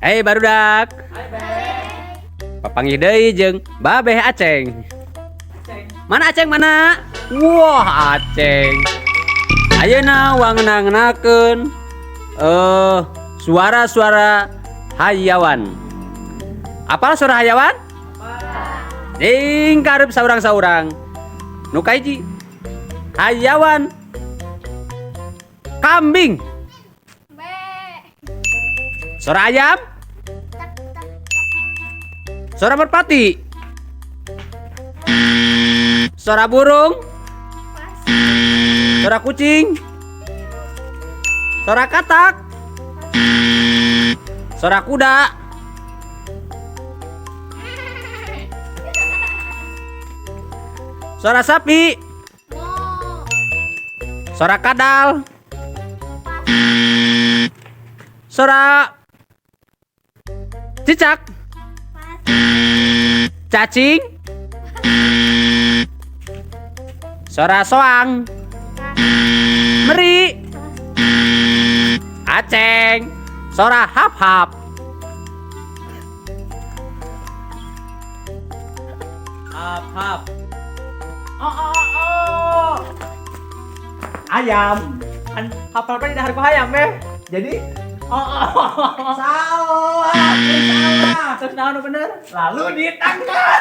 Hey barudak. Papanggih deui jeung Babeh Aceng. Mana Aceng mana? Wah, Aceng. Ayeuna wangenang-ngenakeun suara-suara hayawan. Apal suara hayawan? Ding karep saurang-saurang. Nu kahiji hayawan kambing. Suara ayam? Suara merpati? Suara burung? Suara kucing? Suara katak? Suara kuda? Suara sapi? Suara kadal? Suara cicak? Cacing? Suara soang? Meri? Aceng? Suara hap-hap? Hap-hap. Oh, oh, oh. Ayam. Kan hafal kan dahar ku hayam beh. Jadi Oh, oh, oh, oh. salah, salah. Terus naon nu bener? Lalu ditangkap.